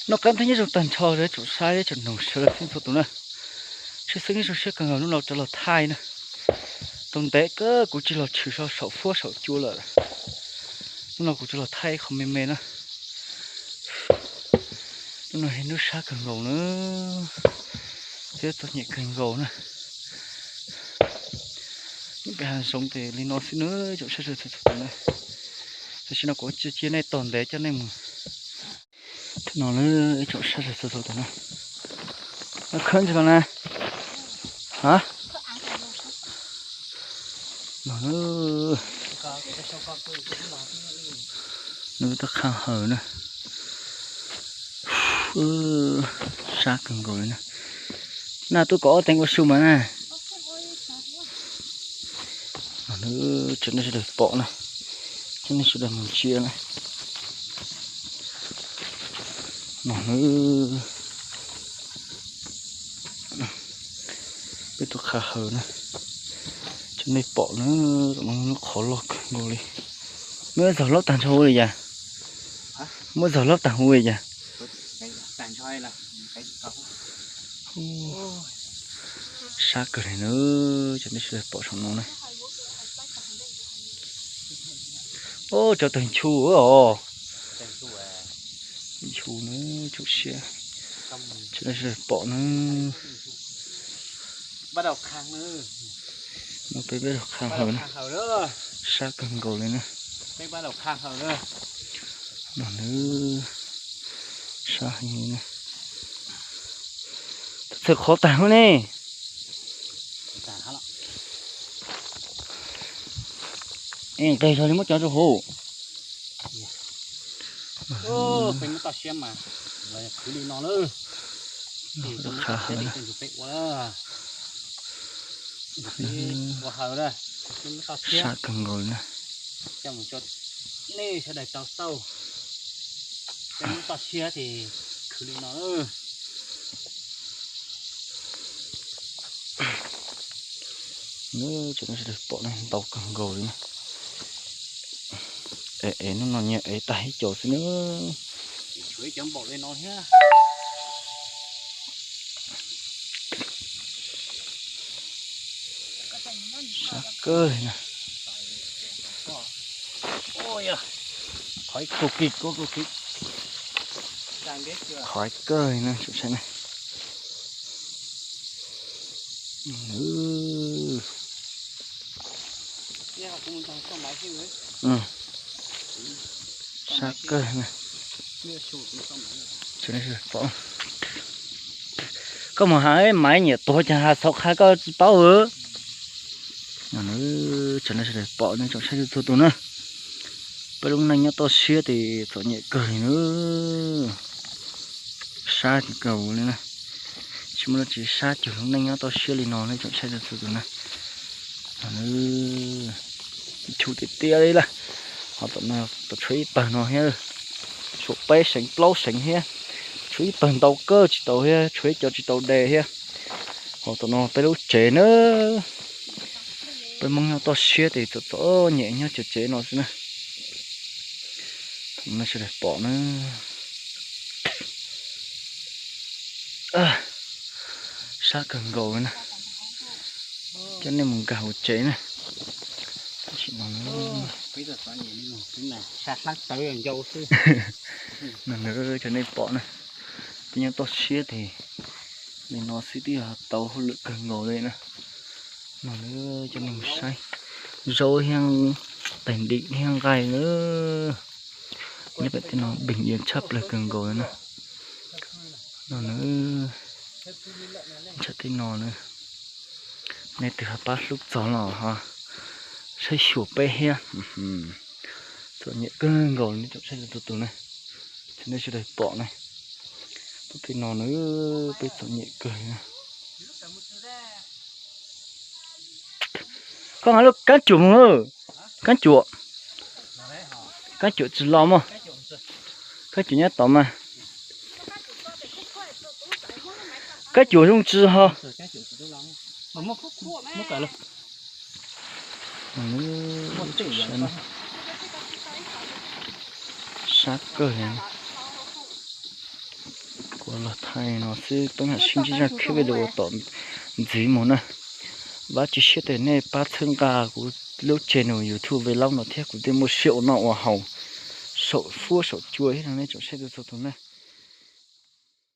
Noj qab thiab nyob zoo tag nrho rau tsoom saib tsoom mloog sawv daws txhua tus na. Tshwj xeeb nyob zoo siab kawg nkaus hnub no rov los thaij na. Tau ntev kawg kuv tsis los tshwm saum fuab saum cua lawm. Hnub no kuv rov los thaij qhov me me na. Hnub no yog hnub sab kawg nkaus na, thiab txom nyem kawg nkaus na. Nyob pem hav zoov ces li no xwb na, tsoom saib sawv daws txhua tus na. Tam sim no kuv cia nej tos ntev coj nej mus. Thaum no na, ib tsoom saib sawv daws txhua tus na, khawb ntsis ko na. Ha, no na, nws tau qha haws na. Sab kawg nkaus li na. Naj tuaj kom ob teev ua su mas na. No na, tso nej sawv daws pom na, tso nej sawv daws mus ntsia na. No na, peb tuaj qha haws na, tso nej pom na, lub qhov loj kawg nkaus li. Muab zog hlob tag nrho ua li cas? Muab zog hlob tag ua li cas? Sab kawg li na, tso nej sawv daws pom saum no na. Ub, cov tawg nchu os. Nchu na, tsoom siab, tso nej sawv daws pom na. No peb peb los qha haws na, sab kawg nkaus li na. No na, sab heev li na. Txhawm qhov tag lawm ne. Es nqes zog li muab cov rau hauv. Peb muab toj siab mas khwv li no lawm. Peb ua, ua haws na, peb muab toj siab, sab kawg nkaus li na. Coj mus tso nej sawv daws tau taug. Peb muab toj siab ces khwv li no lawm. Tso nej sawv daws pom na, ntau kawg nkaus li na. Es es hnub no nyias ev tag ib co xwb na. Tshuav ib cov npaum li no thiab. Sab kawg li na. Qhov kawg li na, tsoom saib na. Sab kawg na. Koj mus has maiv nyiam tuag cas has xauv qha koj tsis paub. Tso nej sawv daws pom na, tsoom saib txhua tus na. Peb lub neej nyob toj siab ces txom nyem kawg li na. Sab kawg li na. Tsis muaj dab tsi sab cuag lub neej nyob toj siab li no ne, tsoom saib txhua tus na. Chu tiag tiag li lawm. Ho tom no tau tshuav ib pawg no thiab. Tshuav peb seev plaub seev thiab. Tshuav ib pawg ntau kawg tsis tau thiab, tshuav ib co tsis tau de thiab. Ho tom no peb lub tsev na. Peb Hmoob nyob toj siab ces txom txom nyem nyob cov tsev no xwb na. Thaum no sawv daws pom na. Sab kawg nkaus li na. Coj nej mus nkag hauv tsev na. Tam sim no na, no na, cov nej pom na, peb nyob toj siab ces li no xwb twb yog tau hauj lwm kawg nkaus li na. No na, coj nej mus saib zaub thiab tais ntim thiab nqaij na. Nyob pem tej no beej yees tshaj plaws kawg nkaus li na. No na, ntshe tej no na, nej twg ho pab hlub txog los ho saib xyuas peb thiab. Txom nyem kawg nkaus li tsoom saib txhua tus na. Thaum nej sawv daws pom na, pem tej no na, peb txom nyem kawg li na. Koj hais lub kab cuam mus, kab cuam, kab cuam tsis los mog, kab cuam nyob tod mas. Kab cuam zoo tsis ho. Sab kawg li. Los thaij no xwb, peb mam sib ntsib zaj khib video tom ntxiv mus na. Vam tswv siab tias nej pab txhawb nqa kuv lub channel YouTube vlog no thiab, kuv thiaj muaj siab ua noj ua haus saum huab saum cua thiab no nej tsoom saib txhua tus na.